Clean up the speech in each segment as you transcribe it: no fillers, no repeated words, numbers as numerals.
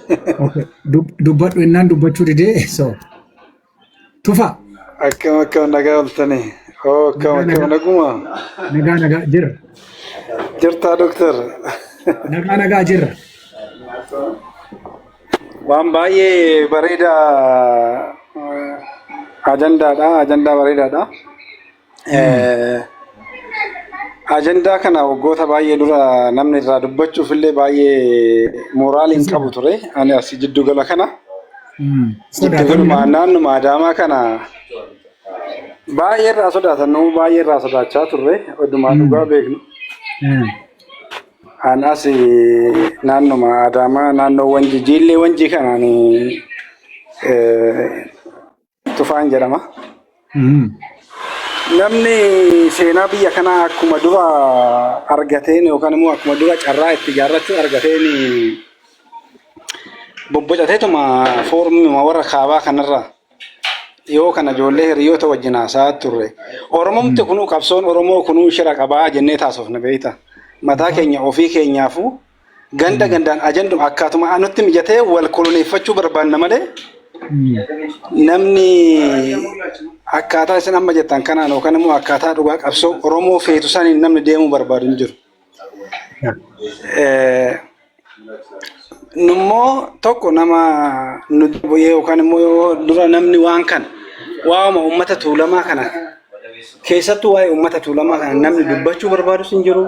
Okay. Dubbadhu innaan dubbachuu didee so. Tufa. Akkam akkam nagaa oltanii. Oo akkam Nagaa akkam nagaa. naguma. Nagaa nagaa jirra. Jirtaa doktar. Nagaa nagaa jirra. Waan baay'ee bareedaa ajandaadha. Ajandaa bareedaadha. Ajandaa kana waggoota baay'ee dura namni irraa dubbachuuf illee baay'ee mooraalii hin qabu ture. Ani asii jiddu gala kana. Jiddu galuma naannuma Adaamaa kana baay'ee irraa sodaatan nu baay'ee irraa sodaachaa turre. Odumaa dhugaa beeknu. An as naannuma Adaamaa naannoo Wanjii Jiillee Wanjii kanaan Tufaan jedhama. Namni seenaa biyya kanaa akkuma dura argateen yookaan immoo akkuma dura carraa itti ijaarrachuu argateen bobbocateetuma foormuma warra kaabaa kanarra dhiyoo kana ijoollee hiriyoota wajjin haasa'aa turre. Oromomti kunuu qabsoon Oromoo kunuu shira qabaa jennee taasofne beekta. Mataa keenya ofii keenyaafuu Ganda gandaan ajanduma akkaatuma nutti mijatee wal koloneeffachuu barbaanna malee namni akkaataa isin amma jettan kanaan yookaan immoo akkaataa dhugaa qabsoo Oromoo feetu saniin namni deemuu barbaadu hin jiru. Nummoo tokko nama nu bu'ee yookaan immoo dura namni waan kana waa'uma uummata tuulamaa kana keessattuu waa'ee uummata tuulamaa kana namni dubbachuu barbaadus hin jiru.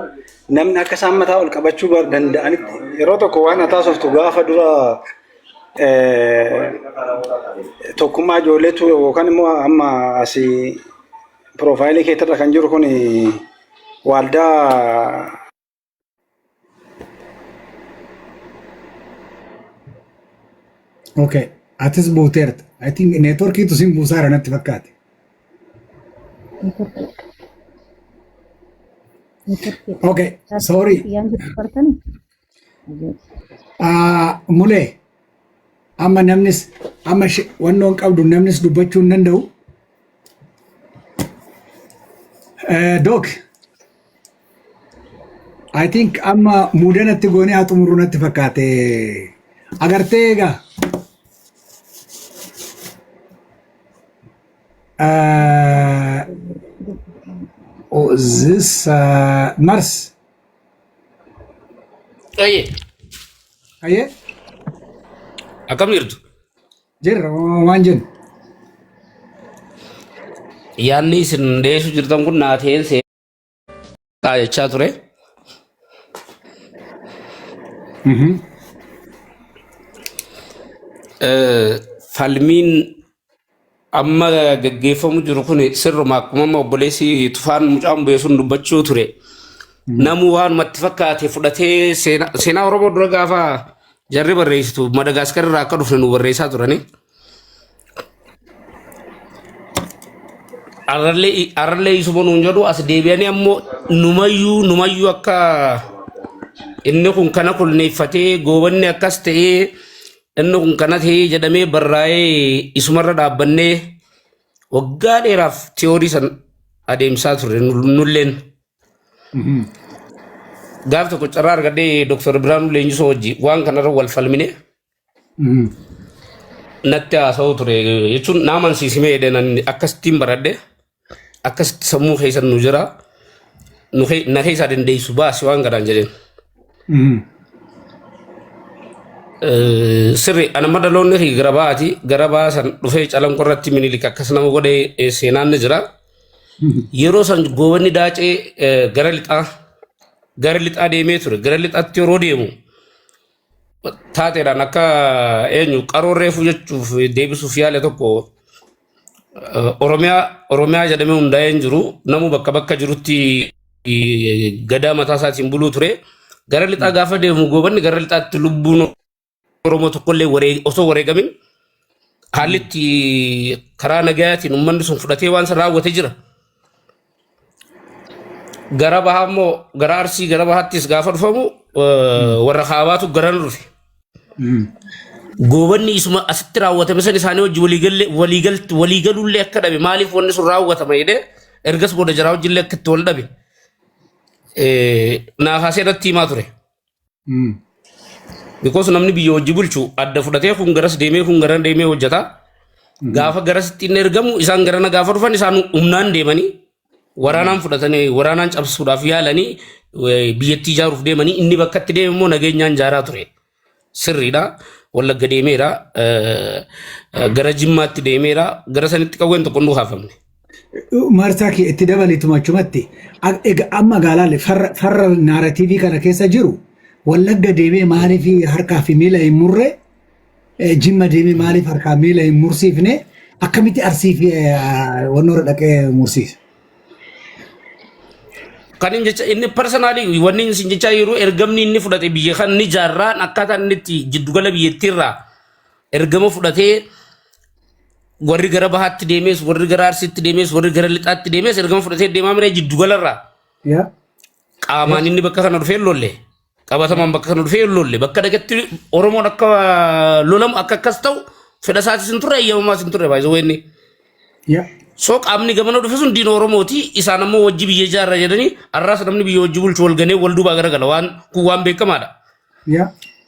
Namni akka isaan mataa ol qabachuu danda'anitti yeroo tokko waan ataasoftu gaafa dura tokkummaa ijoolleetu yookaan immoo amma asii piroofaayilii keetirra kan jiru kun waaldaa Okay. Atis buuteerta. I think neetworkiitu sin buusaara natti fakkaate. Neetworkiidha. Neetworkiidha. Okay. Sorry. Kiyyaan jirtu bartani? Ah, Mulee amma namnis amma wannoon qabdu namnis dubbachuu hin danda'u. Doc, I think amma muudanatti goonee haa xumurru natti fakkaate. Agartee egaa. Oh, this Mars. Ayyee, Ayyee akkam jirtu? Jirra waan jennu. Yaadni isin dhiyeessuu jirtan kun naa ta'een seenaa jechaa ture. Falmiin amma gaggeeffamu jiru kun sirruma akkuma amma obboleessi Tufaan mucaan bu'e sun dubbachuu ture. Namuu waanumatti fakkaate fudhatee seenaa Oromoo dura gaafa jarri barreessitu Madagaaskar irraa akka dhufne nu barreessaa turani. Arrallee isuma nuun jedhu as deebi'anii ammoo numayyuu akka inni kun kana kulneeffatee goobanni akkas ta'ee inni kun kana ta'ee jedhamee barraa'ee isumarra dhaabbannee waggaa dheeraaf tiyoorii san adeemsaa turre nulleen. Gaaf tokko carraa argadhee Dr. Biraanuu Leenjisoo wajji waan kanarra wal falmine natti haasa'uu ture jechuun na amansiisimee jedhee nan akkasittiin baradhe akkasitti sammuu keessan nu jira nu na keessaa dandeessu baasi waan kanaan jedheen. Sirri ana amma dhaloonni kiyya gara bahaati gara bahaa san dhufee calanqoo irratti minilik akkas nama godhee seenaan ni jira. Yeroo san goobanni daacee gara lixaa deemee ture gara lixaatti yeroo deemu taateedhaan akka eenyu qaroo reefuu jechuuf deebisuuf yaale tokko Oromiyaa jedhamee hundaa'ee hin jiru. Namu bakka bakka jirutti gadaa mataa isaatiin buluu ture. Gara lixaa gaafa deemu goobanni gara lixaatti lubbuun Oromoo tokkollee osoo wareegamin haalli itti karaa nagayaatiin uummanni sun fudhatee waan san raawwate jira. Gara bahaa immoo gara Arsii gara bahaattis gaafa dhufamu warra kaabaatu garana dhufe. Goobanni isuma asitti raawwatame san isaanii wajji waliigaluullee akka dhabe maaliif wanni sun raawwatama jedhee ergas booda jaraa wajjillee akka itti wal dhabe naa kaasee irratti himaa ture. Because namni biyya hojii bulchu adda fudhatee kun garas deemee kun gara deemee hojjeta. Gaafa garasitti inni ergamu isaan garana gaafa dhufan isaan humnaan deemanii waraanaan fudhatanii waraanaan cabsuudhaaf yaalanii biyyattii ijaaruuf deemanii inni bakka itti deeme immoo nageenyaan ijaaraa ture. Sirriidha. Wallagga deemeera. Gara Jimmaatti deemeera. Gara sanitti qawween tokko hin dhukaafamne. Marsaa kee itti dabalituma achumatti egaa amma gaalaalle farra narrative kana keessa jiru Wallagga deemee maaliif harkaa fi miila hin murre, Jimma deemee maaliif harkaa miila hin mursiifne, akkamitti Arsii fi wannoora dhaqee mursiisa? Kan inni jecha inni personally wanni inni isin jechaa jiru ergamni inni fudhate biyya kan inni jaarraan akkaataa inni itti jiddugala biyyattiirraa ergama fudhatee warri gara bahaatti deemees warri gara arsiitti deemees warri gara lixaatti deemees ergama fudhatee deemaa miree jiddugalarraa qaamaan inni bakka kana dhufee hin lolle qabatamaan bakka kana dhufee hin lolle bakka dhaqetti Oromoon akka lolamu akka akkas ta'u fedha isaatis hin turre eeyyamamaas hin turre baay'ee inni. So qaamni gamana dhufe sun diina Oromooti isaan ammoo wajji biyya ijaarra jedhanii har'aas namni biyya wajji bulchu wal ganee wal duubaa garagala waan kun waan beekamaadha.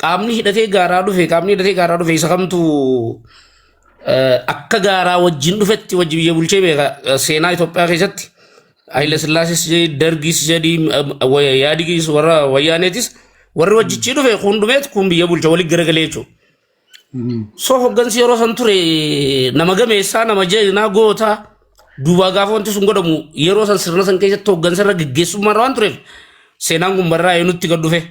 Qaamni hidhatee gaaraa dhufe qaamni hidhatee gaaraa dhufe isa kamtu akka gaaraa wajjin dhufetti wajji biyya bulchee beeka seenaa Itoophiyaa keessatti Haayile Sillaasis jedhi Dargis jedhi Yaadigis warra Wayyaaneetis warri wajjichii dhufe kun dhumeet kun biyya bulcha walitti garagalee jechuudha. So hoggansi yeroo san ture nama gameessaa nama jeenaa goota duubaa gaafa wanti sun godhamu yeroo san sirna san keessatti hoggansa irra geggeessummaa irra waan tureef seenaan kun barraa'ee nutti gad dhufe.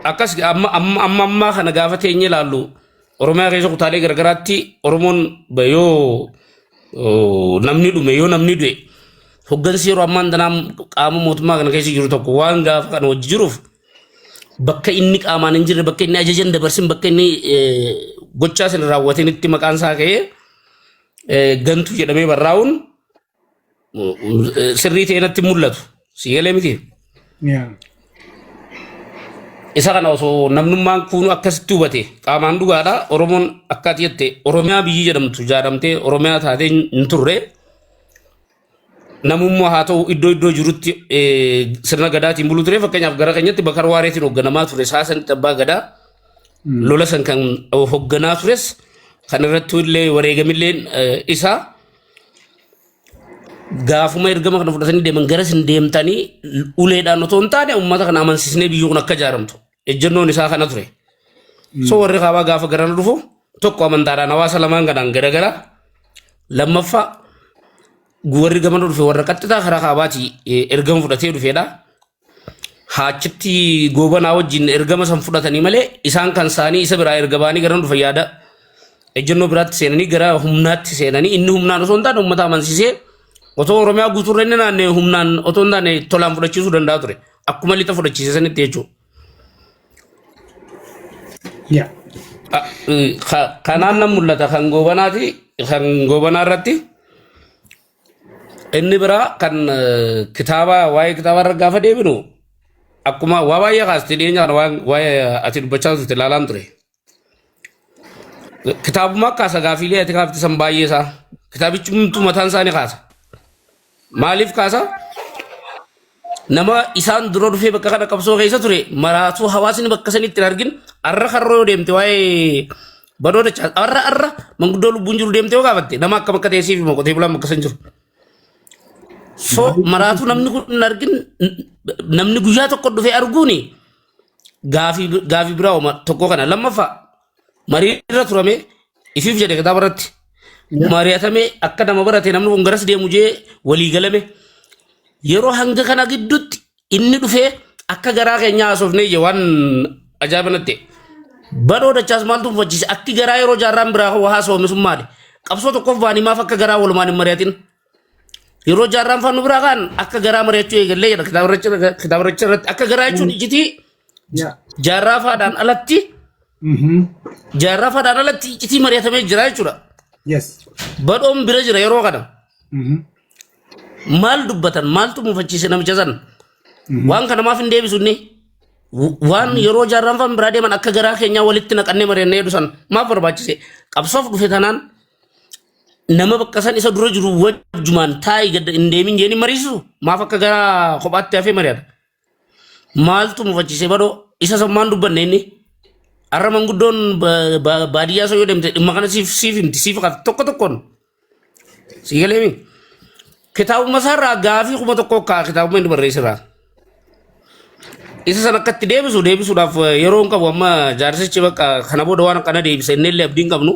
Akkas amma amma amma ammaa kana gaafa teenye ilaallu Oromiyaa keessa kutaalee garagaraatti Oromoon yoo namni dhume yoo namni du'e hoggansi yeroo ammaan tanaa qaama mootummaa kana keessa jiru tokko waan gaafa kana hojii jiruuf bakka inni qaamaan hin jirre bakka inni ajaja hin dabarsin bakka inni gochaa sana raawwatinitti maqaan isaa ka'ee gantuu jedhamee barraa'uun sirrii ta'e natti hin mul'atu. Si galee miti? Isa kana osoo namnummaan kuunu akkasitti hubate qaamaan dhugaadha. Oromoon akka ati jette Oromiyaa biyyi jedhamtu ijaaramtee Oromiyaa taatee hin turre. Namummaa haa ta'u iddoo iddoo jirutti sirna gadaatiin bulu ture. Fakkeenyaaf gara keenyatti Bakar Waareetiin hoogganamaa ture. Isaa sanitti abbaa gadaa lola san kan hoogganaa tures kan irratti illee wareegamillee isaa. Gaafuma ergama kana fudhatanii deeman garas hin deemtanii uleedhaan otoo hin taane uummata kana amansiisnee biyyi kun akka ijaaramtu ejjennoon isaa kana ture. So warri kaabaa gaafa garana dhufu tokko amantaadhaan hawaasa lamaan kanaan garagara lammaffaa warri gamana dhufe warra qaxxitaa karaa kaabaati ergama fudhatee dhufeedha. Haachitti goobanaa wajjin ergama san fudhatanii malee isaan kan isaanii isa biraa erga ba'anii gara dhufa yaada ejjennoo biraatti seenanii gara humnaatti seenanii inni humnaan osoo hin taane uummata amansiisee otoo Oromiyaa guutuurra inni naanne humnaan otoo hin taane tolaan fudhachiisuu danda'a ture. Akkuma lixa fudhachiise sanitti jechuudha. Kanaan nan mul'ata kan goobanaati kan goobanaa irratti. Inni biraa kan kitaaba waa'ee kitaaba irra gaafa deebinu akkuma waa baay'ee kaasti dhiyeenya kana waan waa'ee ati dubbachaa turte ilaalaan ture. Kitaabuma kaasa gaafiilee ati kaafte san baay'ee isaa kitaabichi hundumtuu mataan isaa ni kaasa. Maaliif kaasa? Nama isaan dura dhufee bakka kana qabsoo keessa ture maraatuu hawaasni bakka sanitti hin argin arra karroo yoo deemte waa'ee badoo dachaa arra arra manguddoo lubbuun jiru deemte yoo gaafatte nama akkam akka ta'e siif hima qotee bulaan bakka san jiru. So maraatuu namni kun hin argin namni guyyaa tokko dhufee arguuni gaafii gaafii biraa homa tokko kana lammaffaa marii irra turame ifiif jedhe kitaaba irratti mari'atame akka nama barate namni kun garas deemu jee walii galame yeroo hanga kana gidduutti inni dhufee akka garaa keenyaa haasofnee je waan ajaa'iba natti ta'e. Badhoo dachaas maaltu mufachiise akki garaa yeroo jaarraan biraa haasofame sun maali? Qabsoo tokkoof baanii maaf akka garaa walumaan hin mari'atin? Yeroo jaarraan faannu biraa kaan akka garaa mari'achuu eegallee jedha kitaaba irratti akka garaa jechuun iccitii jaarraa faadhaan alatti jaarraa faadhaan alatti iccitii mari'atamee jira jechuudha. Badhoon bira jira yeroo kana. Maal dubbatan maaltu mufachiise namicha san waan kana maaf hin deebisu inni waan yeroo jaarraan faan biraa deeman akka garaa keenyaa walitti naqannee mari'annee jedhu san maaf barbaachise qabsoof dhufe tanaan nama bakka san isa dura jiru wajjumaan taa'i gad hin deemin jeeni mariisisu maaf akka gara kophaatti hafee mari'ata. Maaltu mufachiise badoo isa sammaan dubbanne inni. Har'a manguddoon baadiyyaa osoo yoo deemte dhimma kana siif himti siif qabdi tokko tokkoon. Si galeemi. Kitaabuma isaarraa gaafii 1000 kaa kitaabuma inni barreesserraa. Isa sana akkatti deebisu deebisuudhaaf yeroo hin qabu amma jaarsichi bakka kana booda waan akkana deebisa inni illee abdii hin qabnu.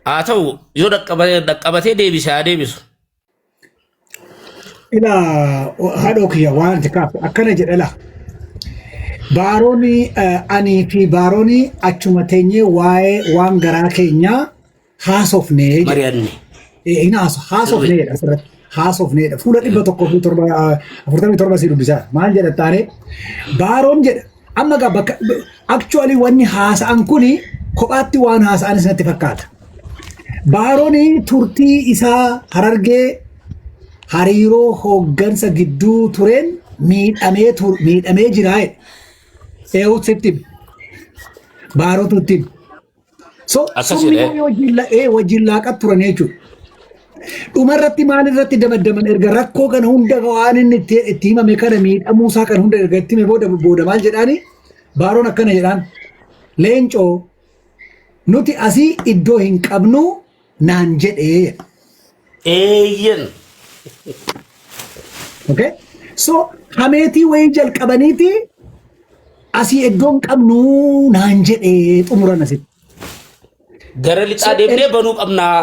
Haa ta'u yoo dhaqqabatee deebise haa deebisu. Ilaa haadhoo kiyya waan ati kaafte akkana jedha laa. Baarooni anii fi baarooni achuma teenyee waa'ee waan garaa keenyaa haasofnee jedha. Mari'anne. Hin haasofnee jedha asirratti. Haasofnee jedha. Fuula 147 si dubbisaa. Maal jedha taanee? Baaroon jedha. Amma gaa bakka actually wanni haasa'an kuni kophaatti waan haasa'anis natti fakkaata. Baaroon turtii isaa Harargee hariiroo hooggansa gidduu tureen miidhamee jira jedha. Eewutu sitti hime. Baarootu itti hime. So Akkas summii jedhee. wayii wajjin laaqat turan jechuudha. Dhumarratti maal irratti damaddaman erga rakkoo kana hunda waan inni itti himame kana miidhamuu isaa kana hunda erga itti hime booda maal jedhaani Baaroon akkana jedhaan leencoo nuti asii iddoo hin qabnu naan jedhee. Eeyyen. Okay? So hameetii wayii jalqabaniiti asii iddoo hin qabnu naan jedhee xumuran asitti. Gara lixaa deemnee banuu qabnaa.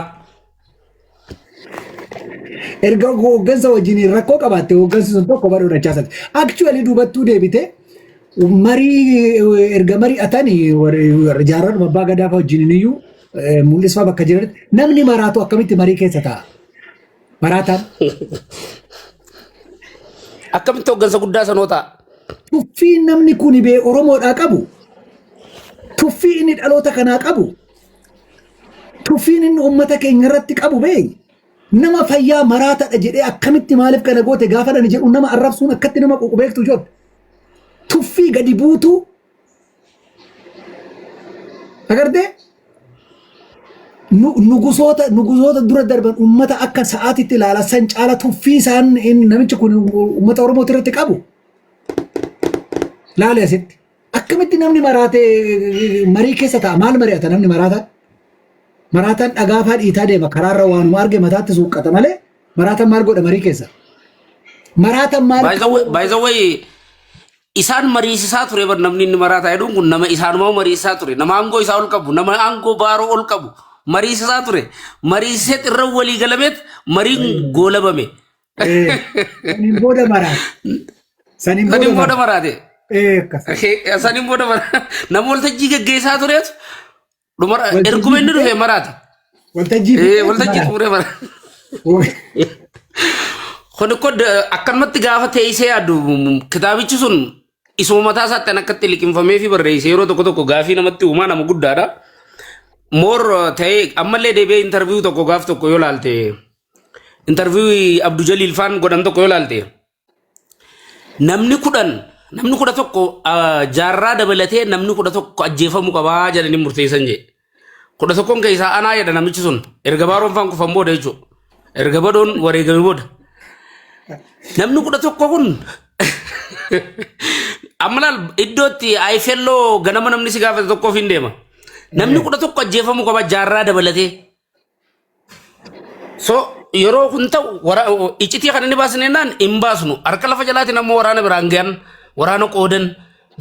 Erga hooggansa wajjin rakkoo qabaatte hooggansi sun tokko baruu dachaasati. Actually duubattuu deebite marii erga mari'atanii warri jaarraa abbaa gadaa fa'aa wajjin iyyuu mul'isfaa bakka jiranitti namni maraatu akkamitti marii keessa taa'a? Maraataan Akkamitti hooggansa guddaa sanoo ta'a? Tuffii namni kun bee Oromoodhaa qabu, tuffii inni dhaloota kanaa qabu, tuffiin inni uummata keenya irratti qabu bee nama fayyaa maraataadha jedhee akkamitti maaliif kana goote gaafa dhani jedhu nama arrabsuun akkatti nama ququ beektu ijoollee. Tuffii gadi buutuu agartee nugusoota dura darban uummata akka sa'aatitti ilaala san caala tuffii isaan namichi kun uummata Oromoo irratti qabu. Laale asitti. Akkamitti namni maraate marii keessa ta'a maal mari'ata namni maraataan? Maraataan dhagaa fa'aa dhiitaa deema karaarra waanuma arge mataatti suuqqata malee maraataan maal godha marii keessa? Maraataan maal? By the way, isaan mariisisaa ture bar namni inni maraataa jedhuun kun nama isaanumaa mariisisaa ture nama aangoo isaa ol qabu nama aangoo baaroo ol qabu mariisisaa ture mariisisee irra walii galameet mariin goolabame. Saniin booda maraate. Saniin Saniin booda booda maraate. maraate. Akkas. Saniin booda maraate. Nama waltajjii geggeessaa tureetu dhumara Waltajjii erguma inni fixee dhufe maraate. Waltajjii fixee Waltajjii maraate. xumuree maraate. Kun ikkoo akkanumatti gaafa teessee yaaddu kitaabichi sun isuma mataa isaatti kan akkatti liqimfamee fi barreesse yeroo tokko tokko gaafii namatti uumaa nama guddaadha. Moor ta'ee ammallee deebi'ee interview tokko gaaf tokko yoo laalte interview Abdu Jaliil faan godhan tokko yoo laalte namni 10 namni 11 jaarraa dabalatee namni 11 ajjeefamuu qabaa jedhanii murteessan jedhe. 11n keessaa anaa jedha namichi sun erga baaroon faan kufan booda jechuudha. Erga badoon wareegame booda. Namni 11 kun amma laal iddootti ayifelloo ganama namni si gaafate tokkoof hin deema. Namni 11 ajjeefamuu qaba jaarraa dabalatee. So yeroo kun ta'u iccitii kana ni baasne jennaan hin baasnu. Harka lafa jalaatiin ammoo waraana biraan gahan waraana qoodan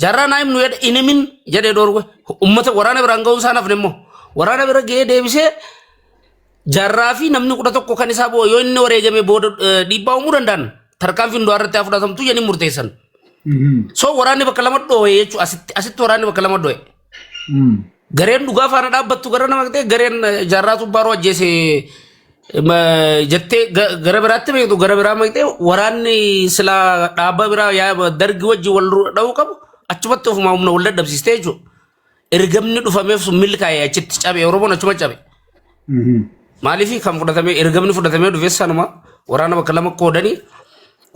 jaarraa naa himnu jedhe hin himin jedhee dhoorwe ummata waraana biraan ga'uun isaa nafne immoo waraana bira ga'ee deebisee jaarraa fi namni 11 kan isaa bo'o yoo inni wareegame booda dhiibbaa uumuu danda'an tarkaanfiin du'aa irratti haa fudhatamtu jedhanii murteessan. So waraanni bakka lama dhoo'e jechuudha asitti waraanni bakka lama dhoo'e. Gareen dhugaa faana dhaabbattu gara nama ta'e gareen jaarraa tubbaaroo ajjeese jettee gara biraatti beektu gara biraa maqxee waraanni silaa dhaabba biraa yaa dargi wajjin wal dha'uu qabu achumatti ofumaa humna wal dadhabsiistee jechuudha. Ergamni dhufameef sun milkaa'e achitti cabe Oromoon achuma cabe. Maaliif kan fudhatamee ergamni fudhatamee dhufe sanuma waraana bakka lama qoodanii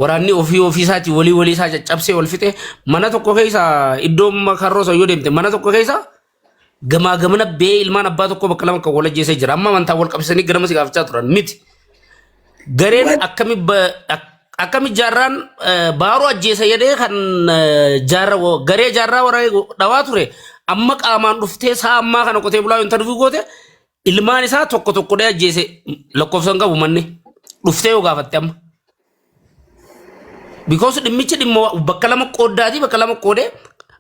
waraanni ofii ofii isaatii walii walii isaa caccabsee wal fixe mana tokko keessa iddoo karroo san yoo deemte mana tokko keessa gamaa gamana bee ilmaan abbaa tokko bakka lama kan wal ajjeesee jira. Amma amantaa wal qabsiisanii ganama si gaafachaa turan miti. Gareen Akkami Jaarraan Baaroo ajjeesa jedhee kan jaarra garee Jaarraa warra dhawaa ture amma qaamaan dhuftee saa ammaa kana qotee bulaa interview goote, ilmaan isaa tokko tokko dhee ajjeese, lakkoofsa hin qabu manni dhuftee yoo gaafatte amma. Because dhimmichi dhimma bakka lama qooddaati, bakka lama qoodee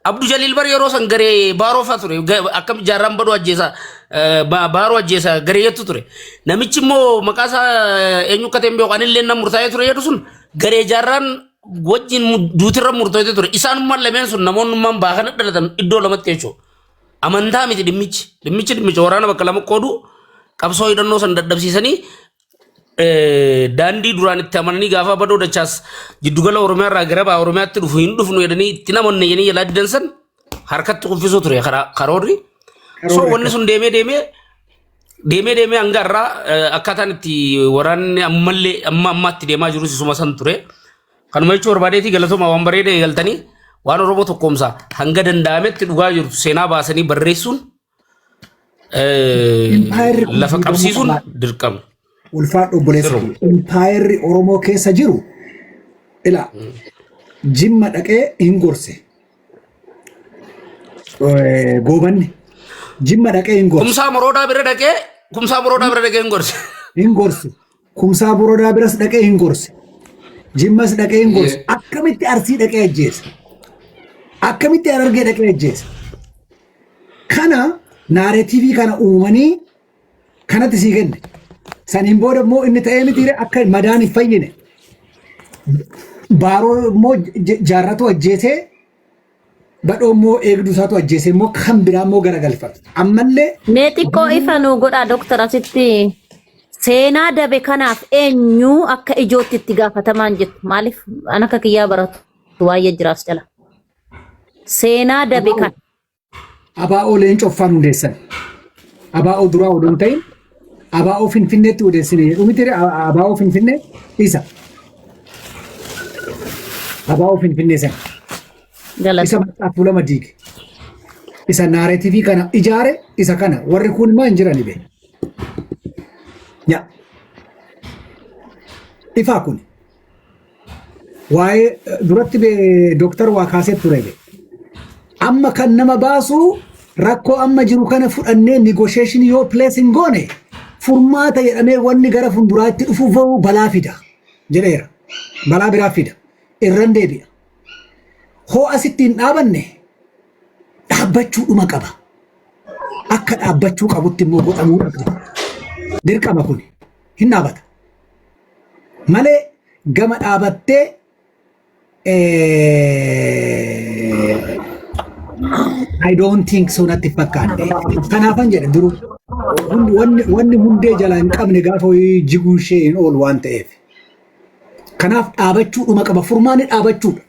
Abdu Jaliil bar yeroo san garee Baaroo fa'aa ture. Akkam Jaarraan baduu ajjeesa, Baaroo ajjeesa garee jettu ture. Namichi immoo maqaa isaa eenyu akka ta'e hin beeku, anillee nan murtaa'ee ture jedhu sun garee Jaarraan wajjin duutirra murtootee ture. Isaanummaan lameen sun namoonnummaan baakana dhalatan iddoo lamatti jechuudha. Amantaa miti dhimmichi. Dhimmichi dhimmicha waraana bakka lama qoodu, qabsoo hidhannoo san dadhabsiisanii, daandii duraan itti amananii gaafa Badoo Dachaas jiddugala Oromiyaa irraa gara baha Oromiyaatti dhufu hin dhufnu jedhanii itti namanne jedhanii jalaa didan san harkatti kuffisuu ture karoorri. So Karoorri wanni akkas. sun deemee deemee deemee deemee hanga irraa akkaataan itti waraanni ammallee amma ammaatti deemaa jirus isuma san ture. Kanuma jechuu barbaadeeti. Galatooma, waan bareeda eegaltanii. Waan Oromoo tokkoomsa hanga danda'ametti dhugaa jirtu seenaa baasanii barreessuun, Impaayerri kun lafa diigamuu qabsiisuun qaba. dirqama. Ulfaadhu obboleessa Sirruma. kiyya. Impaayerri Oromoo keessa jiru ila Jimma dhaqee hin gorse. Goobanni Jimma dhaqee hin gorse. Kumsaa Moroodaa bira dhaqee, Kumsaa Moroodaa bira dhaqee hin gorse. Hin gorse. Kumsaa Boroodaa biras dhaqee hin gorse. Jimmas dhaqee hin gorse. Akkamitti Arsii dhaqee ajjeese? Akkamitti Harargee dhaqee ajjeese? Kana narrative kana uumanii kanatti sii kenne. Saniin booda immoo inni ta'ee miti akka madaan hin fayyine. Baaroo immoo Jaarratu ajjeesee, Badhoo immoo eegduu isaatu ajjeesee immoo kan biraa immoo garagalfate. Ammallee Mee xiqqoo ifa nuu godhaa, doktor, asitti seenaa dabe kanaaf eenyu akka ijootti itti gaafatamaan jettu? Maaliif an akka kiyyaa baratu waa'ee jiraas jala seenaa dabe kana. ABO Leencoffaan hundeessan. ABO duraa odoo hin ta'in ABO Finfinneetti hundeessine jedhu miti, ABO Finfinnee isa. ABO Finfinnee sana. Galata. Isa Maccaaf Tuulama diige. Isa narrative kana ijaare isa kana, warri kun immoo hin jirani be. Yaa. Ifaa kun. Waa'ee duratti be dooktar waa kaasee ture be. Amma kan nama baasu rakkoo amma jiru kana fudhannee negotiation yoo place hin goone, furmaata jedhamee wanni gara fuulduraatti dhufu balaa fida jedheera. Balaa biraa fida. Irran deebi'a. Hoo asitti hin dhaabanne, dhaabbachuudhuma qaba. Akka dhaabbachuu qabutti immoo godhamuu qaba. Dirqama kun hin dhaabata. Malee gama dhaabattee I don't think so, natti fakkaanne. Kanaafan jedhe duru wanni hundee jalaa hin qabne gaafa wayii jiguu ishee hin oolu waan ta'eef. Kanaaf dhaabachuudhuma qaba. Furmaanni dhaabachuudha.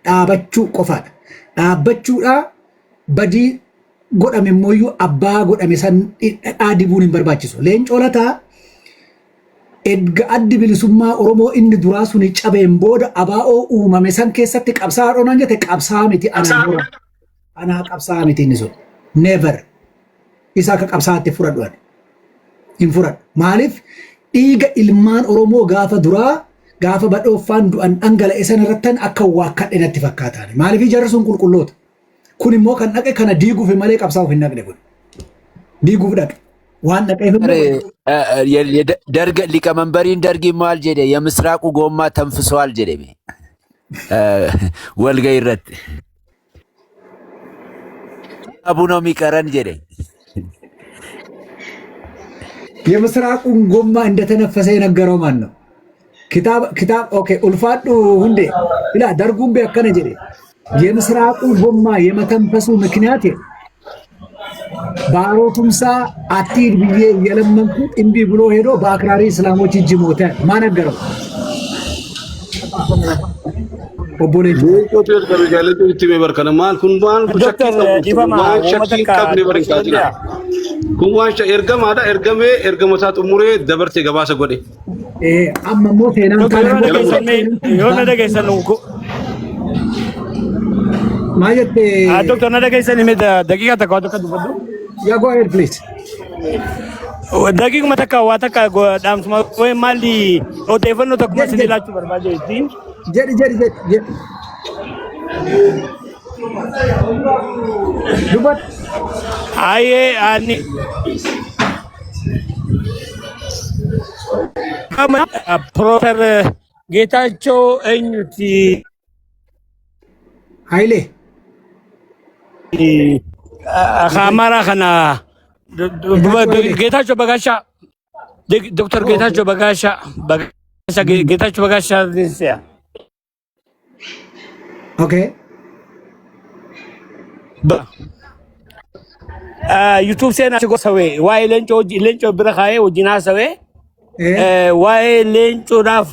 Dhaabachuu qofaadha. Dhaabbachuudha, badii godhame immoo abbaa godhame san dhadhaa dibuun hin barbaachisu. Leencoo Lataa edga Addi Bilisummaa Oromoo inni duraa suni cabeen booda ABO uumame san keessatti qabsaa'aa dhoonaan jette, qabsaa'aa miti anaa hora. Anaa qabsaa'aa miti inni sun. Never. Isa akka qabsaa'aatti fudhadhu ani. Hin fudhadhu. Maaliif? Dhiiga ilmaan Oromoo gaafa duraa gaafa Badhooffaan du'an dhangala'e san irrattan akka waakkadhe natti fakkaataani. Maaliif? Jarri sun qulqulloota. Kun immoo kan dhaqe kana diiguuf malee qabsaa'uuf hin dhaqne kun. Diiguuf dhaqe. Waan dhaqeef immoo ደርግ ሊቀመንበሪን ደርጊ maal jedhe? የምስራቁ ጎማ ተንፍሰዋል jedhe walgahii irratti. አቡ ነው የሚቀረን jedhe. የምስራቁን ጎማ እንደተነፈሰ የነገረው ማን ነው? Kitaab okay, ulfaadhu Hundee ila darguun be akkana jedhe, የምስራቁ ጎማ የመተንፈሱ ምክንያት ባሮ ቱምሳ አትሂድ ብዬ እየለመንኩት እምቢ ብሎ ሄዶ በአክራሪ እስላሞች እጅ ሞተ። ማን ነገረው? Obbo Leencoo. Leencootu ergame, jaalladhu itti himee barkana maal kun waan shakkii Doktar qabu Dhifama waan uummata shakkii hin akka qabne bari hin dubbachuu kaasina. danda'a? Kun waan ergamaadha, ergamee ergama isaa xumuree dabarsee gabaasa godhe. Amma immoo seenaan Doktar, yoo na kana dhageessan yoo na dhageessan maal jette? Doktar, na dhageessan hime daqiiqaa 1 waan tokko dubbadhu. Yeah, go ahead, please. Daqiiquma takka waa takka dhaamsuma wayi maalli odeeffannoo tokkuma Jedhi isin jedhi laachuu barbaadeetti. jedhi jedhi jedhi jedhi. Dubbadhu. Hayyee ani Piroofeesar Geetaachoo eenyuti? Hayilee. Amaaraa kana Geetaachoo Hayilee. Geetaachoo Bagaashaa Dr. Oh, Geetaachoo okay. Bagaashaa Bagaashaa Geetaachoo Bagaashaa si'a. Okay. YouTube seenaa si gosa waa'ee leencoo leencoo bira kaa'ee wajjin haasawee Eh. waa'ee leencoodhaa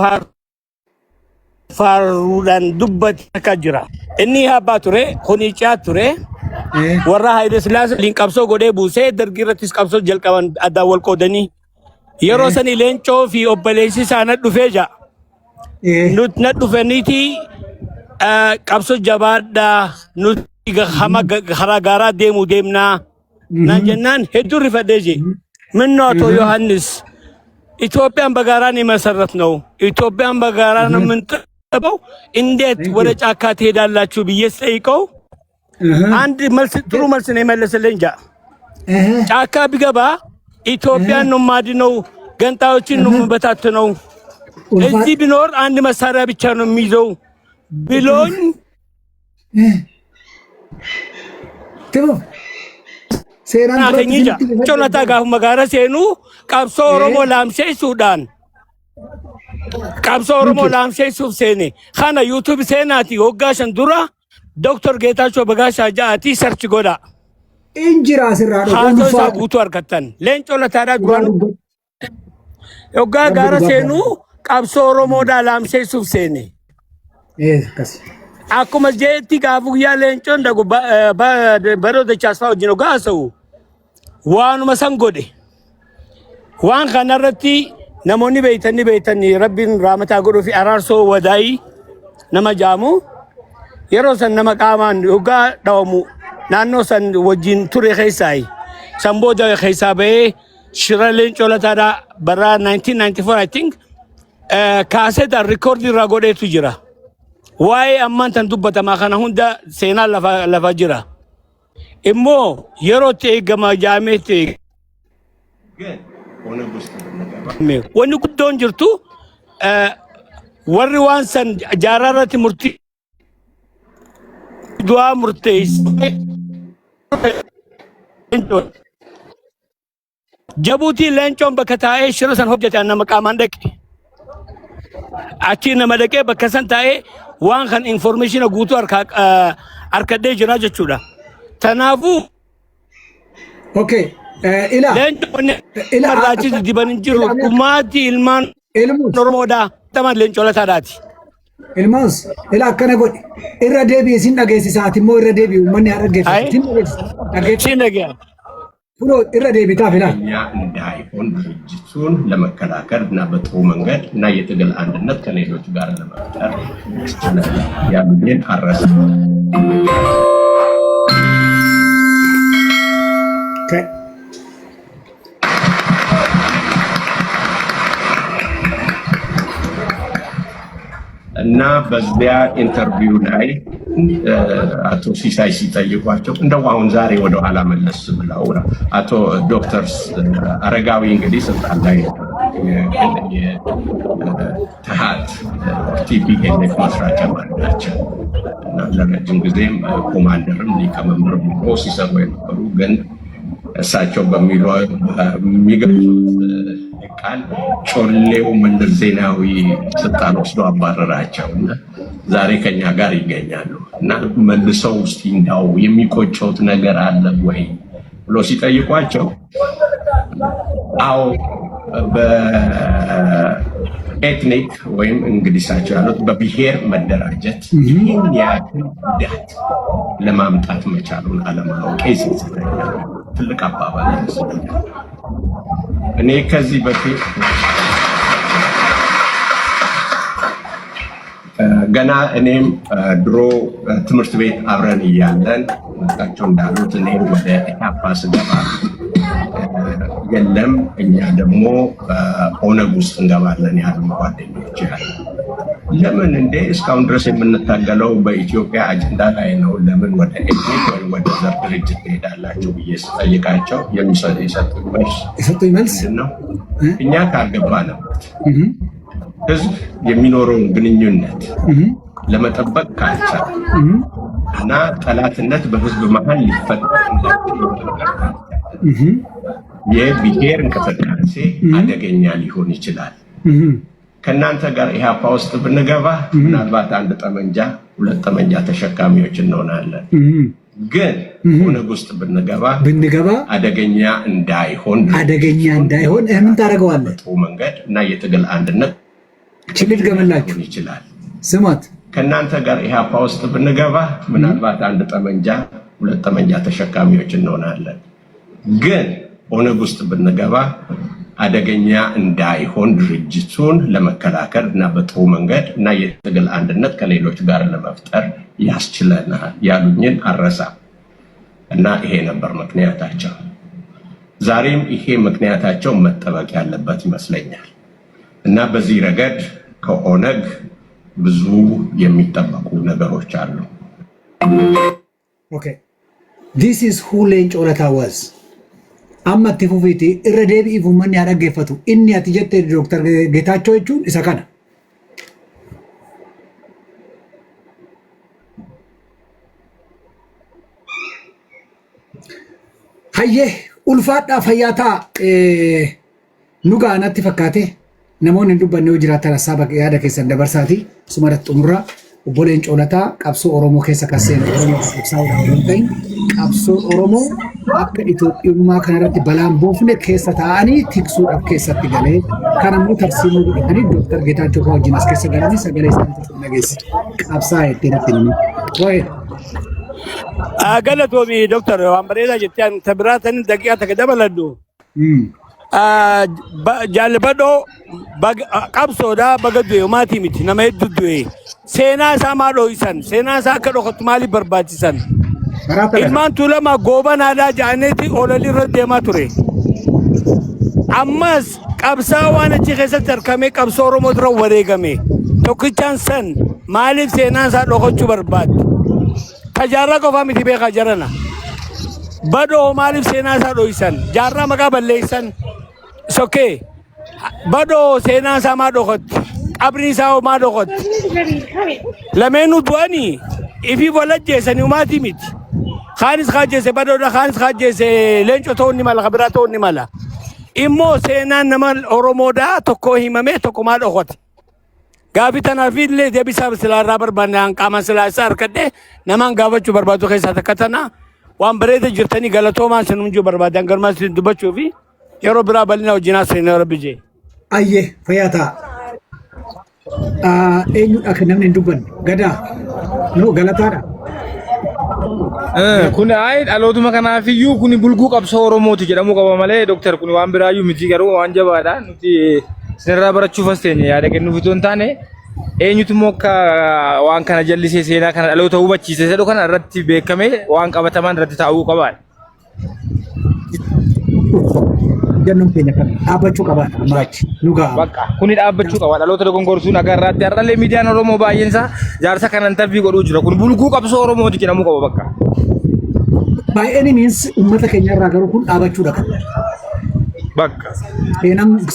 faaruudhaan dubbate akka jira. Inni abbaa ture, kuni caa ture. Eh. Warra Haayile Sillaasee waliin qabsoo godhee buusee dargii irrattis qabsoo jalqaban addaan wal qoodanii. Yeroo Eh. sani leencoo fi obboleessi isaa na dhufee jaa. Eh. Nut na dhufaniiti qabsoo jabaadhaa nuti hama karaa gaaraa deemuu deemnaa. Naan jennaan hedduu rifadhee jee. Minnoo Atoo Yohaannis ኢትዮጵያን በጋራ ነው የመሰረት ነው። ኢትዮጵያን በጋራ ነው የምንጠበው። እንዴት Thank ወደ you. ጫካ ትሄዳላችሁ ብዬ ስጠይቀው አንድ መልስ ጥሩ መልስ ነው የመለሰልኝ። እንጃ ጫካ ቢገባ ኢትዮጵያን ነው የማድነው፣ ገንጣዮችን ነው የምበታትነው። እዚህ ቢኖር አንድ መሳሪያ ብቻ ነው የሚይዘው ብሎኝ Timu. Seeraan duratti አገኝ ጃ isinitti ጮነታ gaafuma gaara seenuu qabsoo Oromoo laamsheessuudhaan qabsoo Oromoo laamsheessuuf seene kana yuutuub seenaati waggaa 5 dura Dr. Geetaachoo Bagaashaa ja'atii sarchi godha. Injira asirraa dhufu Haasoo isaa ulfaatu. guutuu argattan. Leencoo Lataadhaa Dhugaa duraan dubbadhu. waggaa Rabbi gaara dhugaa seenuu qabsoo Oromoodhaa laamsheessuuf seene. Eh, akkas. Akkuma jeetti gaafa guyyaa leencoon dhagu baroo dachaasfaa wajjin hoggaa haasa'u waanuma san godhe. Waan kanarratti namoonni beeytanii beeytanii rabbiin raamataa godhuu fi araarsoo wadaayii nama jaamu yeroo san nama qaamaan hoggaa dhawamu naannoo san wajjin ture keessaayi. San booda keessaa bahee shira leencoo lataadhaa bara 1994 I think kaaseetaan rikoordii irraa godheetu jira. Waa'ee ammaan tan dubbatamaa kana hunda seenaa lafa lafa jira. Immoo yeroo itti eegama jaamee itti eegame. Wanni guddoon jirtu warri waan san jaaraa irratti murtii du'aa murteesse. Jabuutii leencoon bakka taa'ee shira san hojjete nama qaamaan dhaqe. Achi nama dhaqee bakka san taa'ee waan kan information guutuu harkadhee jira jechuudha. Kanaafuu Okay. Ila. leencoon Ila. irraa diban hin jiru. Ila. Dhumaatii ilmaan Ilmus. Oromoodhaa taman leencoo lataadhaati. Ilmaus. Ila akkana godhi. Irra deebi'i sin dhageessisa. Ati immoo irra deebi'i uummanni haa dhaggeeffatu. Ayi. Sin dhageessisa. Dhaggeeffatu. Siin dhagaya. Kunoo irra deebitaaf ilaali. እኛ እንዳይሆን ድርጅቱን ለመከላከል እና በጥሩ መንገድ እና የትግል አንድነት ከሌሎች ጋር ለመፍጠር ያሉኝን አረሳም። Okay. እና በዚያ ኢንተርቪው ላይ አቶ ሲሳይ ሲጠይቋቸው እንደው አሁን ዛሬ ወደኋላ መለስ ብለው አቶ ዶክተር አረጋዊ እንግዲህ ስልጣን ላይ የተሃት ቲፒኤልኤፍ መስራች አባል ናቸው እና ለረጅም ጊዜም ኮማንደርም ሊቀመንበርም ሆነው ሲሰሩ የነበሩ ግን እሳቸው በሚገልጹት ቃል ጮሌው መለስ ዜናዊ ስልጣን ወስዶ አባረራቸው እና ዛሬ ከኛ ጋር ይገኛሉ እና መልሰው እስቲ እንዳው የሚቆጨውት ነገር አለ ወይ ብሎ ሲጠይቋቸው አዎ በኤትኒክ ወይም እንግዲህ እሳቸው ያሉት በብሔር መደራጀት ይህን ያክል ጉዳት ለማምጣት መቻሉን አለማወቄ ይጸጽተኛል። ትልቅ አባባል ይመስለኛል። እኔ ከዚህ በፊት ገና እኔም ድሮ ትምህርት ቤት አብረን እያለን እሳቸው እንዳሉት እኔም ወደ ኢህአፓ ስገባ የለም እኛ ደግሞ ኦነግ ውስጥ እንገባለን ያሉ ጓደኞች ያሉ። ለምን እንዴ እስካሁን ድረስ የምንታገለው በኢትዮጵያ አጀንዳ ላይ ነው፣ ለምን ወደ ethnic ወይም ወደ ዘር ድርጅት ትሄዳላችሁ ብዬ ስጠይቃቸው የሰጡኝ መልስ የሰጡኝ መልስ ምንድን ነው? እኛ ካልገባንበት ህዝብ የሚኖረውን ግንኙነት ለመጠበቅ ካልቻለ እና ጠላትነት በህዝብ መሀል ሊፈጠር እንዳይችል ለመጠበቅ ካልቻለ የብሔር እንቅስቃሴ አደገኛ ሊሆን ይችላል። ከእናንተ ጋር ኢህአፓ ውስጥ ብንገባ ምናልባት አንድ ጠመንጃ ሁለት ጠመንጃ ተሸካሚዎች እንሆናለን። ግን ኦነግ ውስጥ ብንገባ ብንገባ አደገኛ እንዳይሆን አደገኛ እንዳይሆን ምን ታደርገዋለህ? በጥሩ መንገድ እና የትግል አንድነት ችልል ገመላችሁ ሊሆን ይችላል። ስማት። ከእናንተ ጋር ኢህአፓ ውስጥ ብንገባ ምናልባት አንድ ጠመንጃ ሁለት ጠመንጃ ተሸካሚዎች እንሆናለን። ግን ኦነግ ውስጥ ብንገባ አደገኛ እንዳይሆን ድርጅቱን ለመከላከል እና በጥሩ መንገድ እና የትግል አንድነት ከሌሎች ጋር ለመፍጠር ያስችለናል ያሉኝን አረሳም እና ይሄ ነበር ምክንያታቸው። ዛሬም ይሄ ምክንያታቸው መጠበቅ ያለበት ይመስለኛል እና በዚህ ረገድ ከኦነግ ብዙ የሚጠበቁ ነገሮች አሉ። Okay. This is who Leencoo Lataa was. Amma itti fufiiti irra deebi'iif uummanni haa dhaggeeffatu. Inni ati jette Dooktar Geetaachoo jechuun isa kana. Hayyee, ulfaadhaa, fayyaa ta'a. Nu ga'a natti fakkaate. Namoonni hin dubbanne yoo jiraatan hassaaba yaada keessan dabarsaati. Sumarratti xumurraa. Obbo Leencoo Lataa qabsoo Oromoo keessa kan seene Oromoo qabsaa'uudhaan osoo hin ta'in, qabsoo Oromoo akka Itoophiyummaa kanarratti balaan buufne keessa taa'anii tiksuudhaaf keessatti galee, kan ammoo tarsiimuu godhatanii Dooktar Geetaachoo fa'aa wajjin as keessa galanii sagalee isaanii tokko dhageesse. Qabsaa'aa jettee natti himi. Waa'ee. Galatoomi Dooktar, waan bareedaa jettee. Ani biraa tani daqiiqaa takka dabaladhu. Jaalladhoo qabsoodhaa baga du'e maatii miti, nama hedduu du'e. Seenaa isaa maa dho'isan? Seenaa isaa akka dhokattu maaliif barbaachisan? Karaa kana. Ilmaan Tuulamaa Goobanaadhaa ja'aneeti ololii irra deemaa ture. Ammas qabsaa waan achi keessatti argamee qabsoo Oromoo dura wareegame. Tokkichaan san maaliif seenaan isaa dhokachuu barbaadde? Tajaarraa qofaa miti, beekaa jarana. Badoo maaliif seenaa isaa dho'isan? Jaarraa maqaa balleessan. Sokkee. Badoo seenaan isaa maa dhokatti? Qabri isaa maa dhokatti? Lameenuu du'anii ifii wal ajjeesanii umaatii miti. Kaanis kaajjeese badoodha, kaanis kaajjeese leencoo ta'uu ni mala, kabiraa ta'uu ni mala. Immoo seenaan nama Oromoodhaa tokko himamee tokko maa dhokate? Gaafii tanaaf illee deebisaa silaa irraa barbaanne, an qaamaan silaa isaa harkadhee namaan gaafachuu barbaadu keessaa takka tana. Waan bareeda jirtanii, galatoomaan sin hunduu barbaadan garumaa sin dubbachuu fi yeroo biraa bal'ina wajjin haasofne, Rabbi jee. Ayyee, fayyaa ta'a. Eenyudha kan namni hin dubbanne? Gadaa. No, galataadha. Kun ayi dhalootuma kanaafiyyuu kun bulguu qabsoo Oromooti jedhamuu qaba malee, dooktar, kun waan biraayyuu miti, garuu waan jabaadha. Nuti isinirraa barachuuf as teenye, yaada kennuuf itoo hin taane, eenyutu immoo akka waan kana jallisee seenaa kana dhaloota hubachiise jedhu kana irratti beekamee waan qabatamaan irratti taa'uu qaba. Jannoon keenya kana dhaabbachuu qaba ammaatti. Nu ga'a. Bakka kuni dhaabbachuu qaba, dhaloota dogongorsuun agarraatti har'allee miidiyaan Oromoo baay'een isaa jaarsa kana interview godhuu jira. Kun bulguu qabsoo Oromooti jedhamuu qaba bakka. By any means uummata keenya irraa garuu kun dhaabachuudha qaba. Bakka.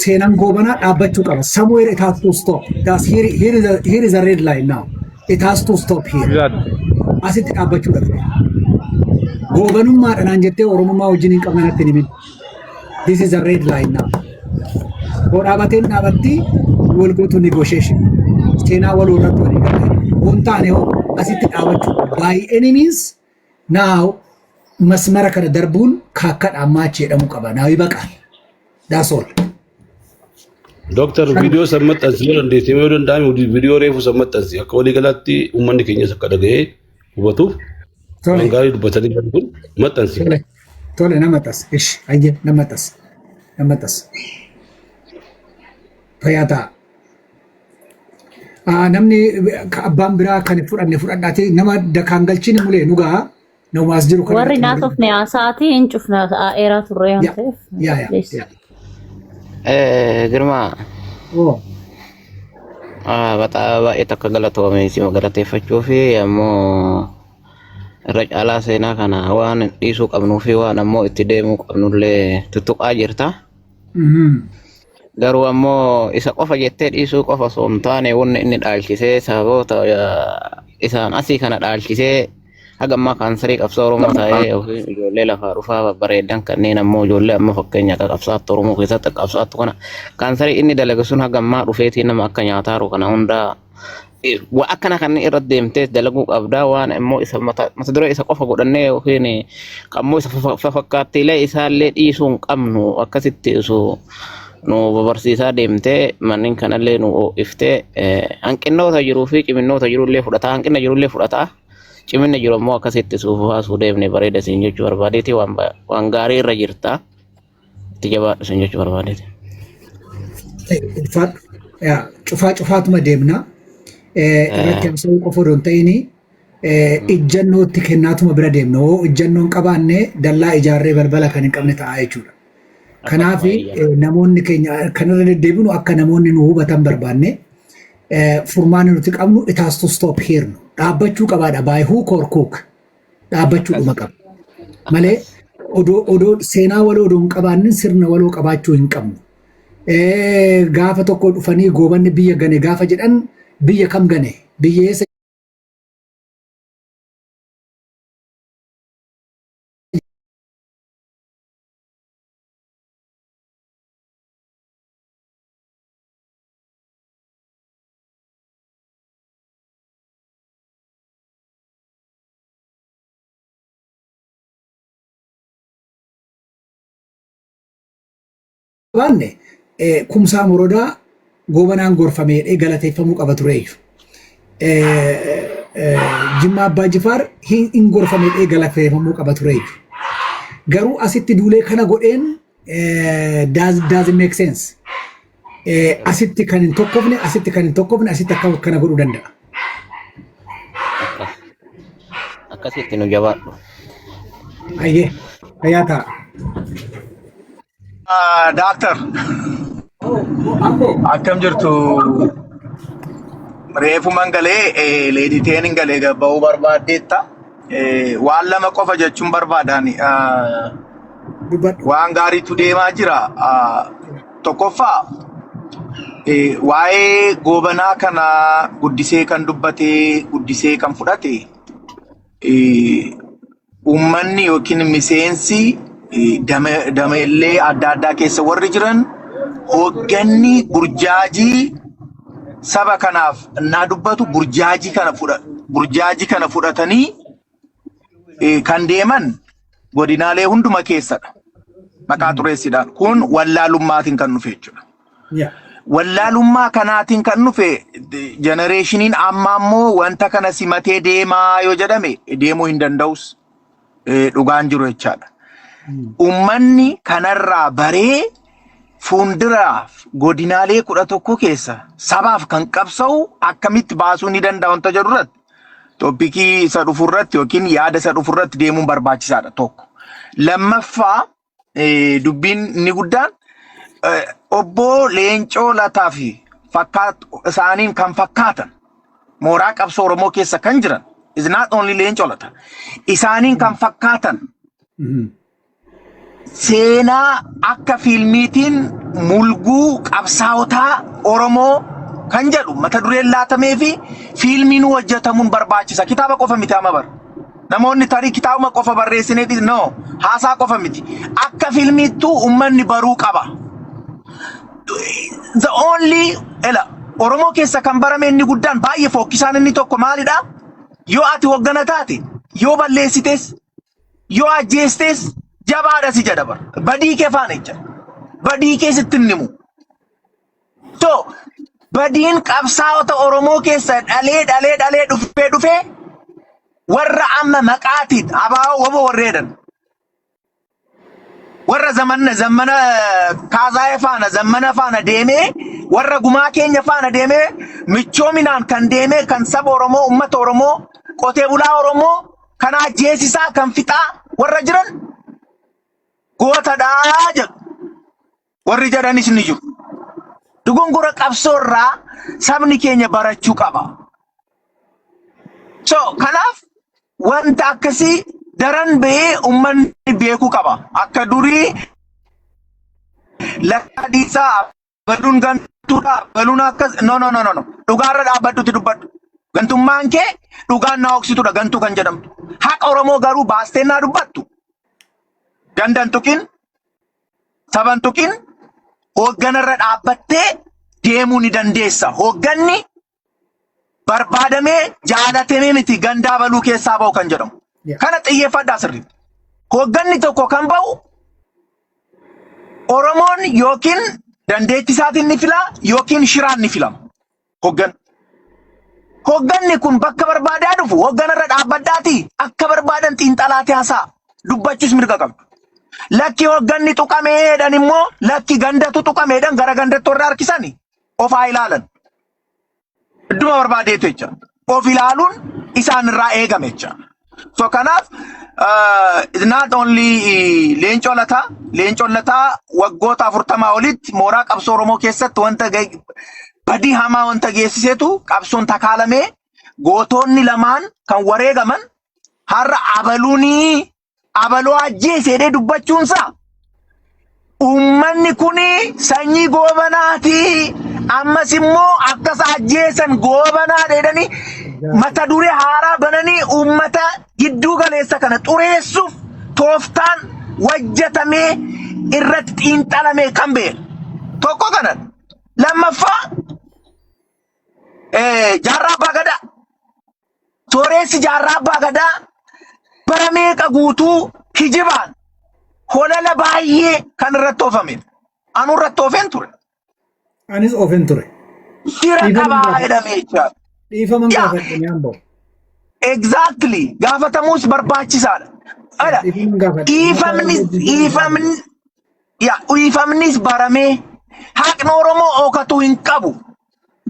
Seenaan Goobanaa dhaabbachuu qaba. Somewhere it has to stop. That's here, here is a red line now. It has to stop here. Asitti dhaabbachuudha qaba. Goobanummaadha naan jettee Oromummaa wajjin hin qabne natti hin himin. This is a red line now. Koo dhaabateen dhaabatti wal go to negotiation. Seenaa waloo irratti walii galee. Waan taane hoo asitti dhaabachuu by any means now masmara kana darbuun kaakkadha ammaa achi jedhamuu qaba. Now baqa. That's all. Dooktar, viidiyoo san maxxansi yoo dandeesse, yoo danda'ame viidiyoo reefu san maxxansi, akka waliigalaatti uummanni keenyas akka dhaga'ee hubatuuf waan gaarii dubbatanii jiran kun maxxansi. Tole. Tole, nama maxxansa. Ishi. Ayyee, nama maxxansa. Nama maxxansa. Fayyaa ta'a. Namni abbaan biraa kan fudhanne fudhadhaate, nama dakaan galchine mulee nu ga'a. Nama as jiru kana Warri xumuree. naasofne haasa'aatii hin cufna dheeraa turre waan Yaa ta'eef. yaa yaa Please. yaa. Girmaa Oh. Baay'ee takka galatoome si galateeffachuu fi ammoo irra caalaa seenaa kana waan dhiisuu qabnuu fi waan ammoo itti deemuu qabnullee tuttuqaa jirta. Garuu ammoo isa qofa jettee dhiisuu qofa osoo hin taane wanni inni dhaalchisee sababoota isaan asii kana dhaalchisee haga ammaa kaansarii qabsoo Oromoo ta'ee yookiin ijoollee lafaa dhufaa babbareedan kanneen ammoo ijoollee amma fakkeenya akka qabsaattu Oromoo keessatti akka qabsaattu kana kaansarii inni dalage sun haga ammaa dhufeetii nama akka nyaataaru kana hundaa wa akkana kan irra deemtee dalaguu qabdaa. Waan immoo isa mata mata duree isa qofa godhannee yookiin ammoo isa fakkaattiilee isaallee dhiisuu hin qabnu. Akkasitti osoo nu babarsiisaa deemtee manneen kanallee nu ho'iftee, hanqinnoota jiruu fi ciminnoota jirullee fudhataa, hanqina jirullee fudhataa, ciminna jiru ammoo akkasitti suuf baasuu deemne bareeda siin jechuu barbaadeeti. Waan waan gaarii irra jirta, itti jabaadhu siin jechuu barbaadeeti. Ulfaadhu. Yaa, cufaa cufaatuma deemna. Irratti haasa'uu qofa odoo hin ta'in ijjannootti kennaatuma bira deemna. Hoo ijjannoo hin qabaanne dallaa ijaarree balbala kan hin qabne ta'a jechuudha. Kanaaf namoonni keenya kan irra deddeebinu akka namoonni nu hubatan barbaanne, furmaanni nuti qabnu it has to stop here no. Dhaabbachuu qabaadha, by hook or crook dhaabbachuu dhuma qaba. Malee odoo seenaa waloo odoo hin qabaannin sirna waloo qabaachuu hin qabnu. Gaafa tokko dhufanii Goobanni biyya gane gaafa jedhan, biyya kam gane, biyya eessa qabaanne, Kumsaa Morodaa Goobanaan gorfameedhee galateeffamuu qaba tureeyyu. Jimmaa Abbaa Jifaar hin gorfameedhee galateeffamuu qaba tureeyyu. Garuu asitti duulee kana godheen doesn't make sense. Asitti kan hin tokkofne, asitti kan hin tokkofne, asitti akka kana godhuu danda'a. Akkas. Akkasitti nu jabaadhu. Ayyee, fayyaa ta'a. Daaktar, akkam jirtu? Reefuman galee leediteen hin galee ba'uu barbaaddeetta. Waan lama qofa jechuun barbaadan. Dubbadhu. Waan gaariitu deemaa jira. Tokkoffaa, waa'ee Goobanaa kana guddisee kan dubbatee, guddisee kan fudhate, uummanni yookiin miseensi dameellee adda addaa keessa warri jiran hoogganni burjaajii saba kanaaf naa dubbatu burjaajii kana fudhatanii kan deeman godinaalee hunduma keessadha. Maqaa xureessidhaan. Kun wallaalummaatiin kan dhufe jechuudha. Wallaalummaa kanaatiin kan dhufe generationiin amma ammoo wanta kana simatee deemaa yoo jedhame deemuu hin danda'us, dhugaan jiru jechaadha. Uummanni kanarraa baree fuulduraaf godinaalee 11 keessa sabaaf kan qabsa'u akkamitti baasuu ni danda'a wanta jedhu irratti topicii isa dhufu irratti yookiin yaada isa dhufu irratti deemuun barbaachisaadha tokko. Lammaffaa, dubbiin inni guddaan obbo Leencoo Lataa fi isaaniin kan fakkaatan mooraa qabsoo Oromoo keessa kan jiran, is not only Leencoo Lataa, isaaniin kan fakkaatan seenaa akka fiilmiitiin mulguu qabsaa'otaa Oromoo kan jedhu mata dureen laatamee fi fiilmiin hojjetamuun barbaachisa. Kitaaba qofa miti amma bara. Namoonni tarii kitaabuma qofa barreessinee, no, haasaa qofa miti. Akka fiilmiittuu uummanni baruu qaba. The only ela Oromoo keessa kan barame inni guddaan baay'ee fokkisaan inni tokko maalidha? Yoo ati hoggana taate, yoo balleessites, yoo ajjeestes, jabaadha si jedha bara. Badii kee faana jecha. Badii kee sitti hin himu. So badiin qabsaa'ota Oromoo keessa dhalee dhalee dhalee dhufee dhufee warra amma maqaatiin ABO WBO warreedhan. Warra zammana kaazaayee faana, zammana faana deemee, warra gumaa keenya faana deemee, michoominaan kan deemee, kan saba Oromoo, uummata Oromoo, qotee bulaa Oromoo. Kan ajjeesisaa kan fixaa warra jiran gootadhaa jedhu. Warri jedhanis ni jiru. Dogongora qabsoo irraa sabni keenya barachuu qaba. So kanaaf wanta akkasii daran bahee uummanni beekuu qaba. Akka durii lakka dhiisaa baluun gantuudha baluun akkas, no, no, no, no, no, dhugaarra dhaabbadhuti dubbadhu. Gantummaan kee dhugaan na hooksitudha gantuu kan jedhamtu. Haqa Oromoo garuu baastee naa dubbattu. Gandan tuqin, saban tuqin, hoogganarra dhaabbattee deemuu ni dandeessa. Hoogganni barbaadamee jaalatamee miti gandaa baluu keessaa ba'u kan jedhamu. Kana xiyyeeffadhaa sirriitti. Hoogganni tokko kan ba'u Oromoon yookiin dandeettii isaatiin ni filaa yookiin shiraan ni filama. Hooggan. Hoogganni kun bakka barbaadaa dhufu hoogganarra dhaabbadhaati akka barbaadan xiinxalaati haasaa dubbachuus mirga qabdu. Lakki hoogganni tuqameedhaan immoo, lakki gandatu tuqameedhaan gara gandatti warra harkisani of haa ilaalan. Idduma barbaadeetu jecha. Of ilaaluun isaan irraa eegame jecha. So kanaaf not only Leencoo Lataa, Leencoo Lataa waggoota 40 olitti mooraa qabsoo Oromoo keessatti wanta badii hamaa wanta geessisetu qabsoon takaalamee gootonni lamaan kan wareegaman har'a abaluunii abaloo ajjeese jedhee dubbachuunsaa uummanni kuni sanyii Goobanaati. Ammas immoo akkas ajjeesan Goobanaa jedhanii mata duree haaraa bananii uummata gidduu galeessa kana xureessuuf tooftaan wajjatamee irratti xiinxalamee kan ba'e. Tokko kana. Lammaffaa, Jaarraa Abbaa Gadaa. Sooressi Jaarraa Abbaa Gadaa bara meeqa guutuu kijibaan holala baay'ee kan irratti oofame. Anu irratti oofeen ture. Anis oofeen ture. Fira Dhiifama qabaa gaafadhe. jedhamee jechaadha. Dhiifama Yaa. gaafadhe ni hamba'u. Exactly. Gaafatamuus barbaachisaadha. Ala, Dhiifama gaafadhe. dhiifamnis dhiifamni yaa dhiifamnis baramee haqni Oromoo ookatu hin qabu.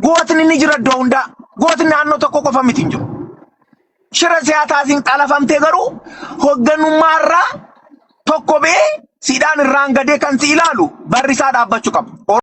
Gootni ni jira iddoo hundaa. Gootni naannoo tokko qofa miti hin jiru. Shira siyaasaatiin qalafamtee garuu hoogganummaarraa tokko bee siidhaan irraan gadee kan si ilaalu barri isaa dhaabbachuu qaba.